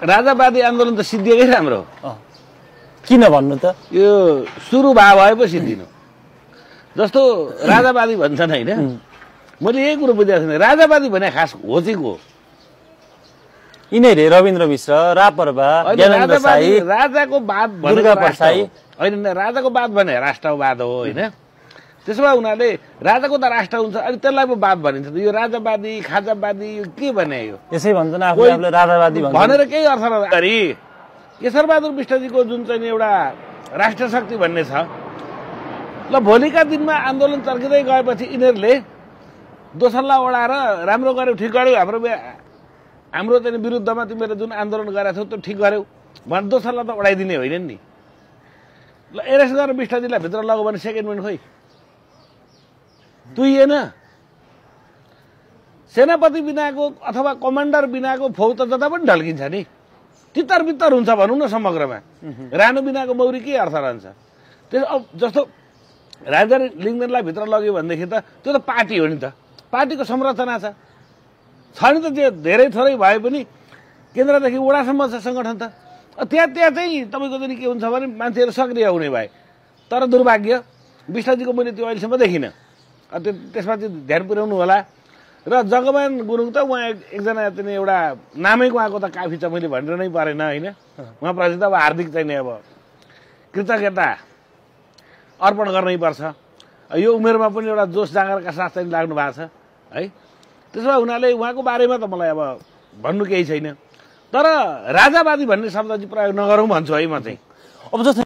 राजावादी आन्दोलन त सिद्धिएकै राम्रो हो। किन भन्नु त? यो सुरु भए पो सिद्धिनु। जस्तो राजावादी भन्छन् होइन, मैले यही कुरो बुझेको छैन। राजावादी भने खास हो चाहिँ को? यिनीहरू रविन्द्र मिश्र, रापरपा, ज्ञानेन्द्र शाही, राजाको वाद दुर्गा परसाई होइन, राजाको वाद भने राष्ट्रवाद हो होइन। त्यसो भए उनीहरूले राजाको त राष्ट्र हुन्छ, अनि त्यसलाई पो वाद भनिन्छ। यो राजावादी खाजावादी यो के भने? यो यसै भन्छन् आफूले राजावादी भनेर केही अर्थ नगरी केशरबहादुर विष्टजीको जुन चाहिँ एउटा राष्ट्र शक्ति भन्ने छ, ल भोलिका दिनमा आन्दोलन चर्किँदै गएपछि यिनीहरूले दोसल्ला ओढाएर राम्रो गर्यो, ठिक गर्यो, हाम्रो चाहिँ विरुद्धमा तिमीले जुन आन्दोलन गरेका छौ त्यो ठिक गर्यौ भने दोसल्ला त ओढाइदिने होइन नि। ल एरेस्ट गरेर विष्टजीलाई भित्र लग्यो भने सेकेन्ड मिनट खोइ तुइएन। सेनापति बिनाको अथवा कमान्डर बिनाको फौज त जता पनि ढल्किन्छ नि, तितर बित्तर हुन्छ भनौँ न समग्रमा। राणु बिनाको मौरी के अर्थ रहन्छ? त्यस अब जस्तो राजधानी लिङ्गदेनलाई भित्र लग्यो भनेदेखि त त्यो त पार्टी हो नि त, पार्टीको संरचना छ नि त। त्यो धेरै थोरै भए पनि केन्द्रदेखि वडासम्म छ सङ्गठन त। त्यहाँ चाहिँ तपाईँको चाहिँ के हुन्छ भने मान्छेहरू सक्रिय हुने भए। तर दुर्भाग्य विष्टजीको मैले त्यो अहिलेसम्म देखिनँ। त्यसमा चाहिँ ध्यान पुर्याउनु होला। र जगमान गुरुङ त उहाँ एकजना चाहिँ एउटा नामै उहाँको त काफी छ, मैले भनेर नै परेन होइन। उहाँप्रति त अब हार्दिक चाहिँ अब कृतज्ञता अर्पण गर्नै पर्छ। यो उमेरमा पनि एउटा जोस जाँगरका साथ चाहिँ लाग्नु भएको छ है। त्यसो भए उनीहरूले उहाँको बारेमा त मलाई अब भन्नु केही छैन, तर राजावादी भन्ने शब्द चाहिँ प्रयोग नगरौँ भन्छु है म चाहिँ। अब जस्तो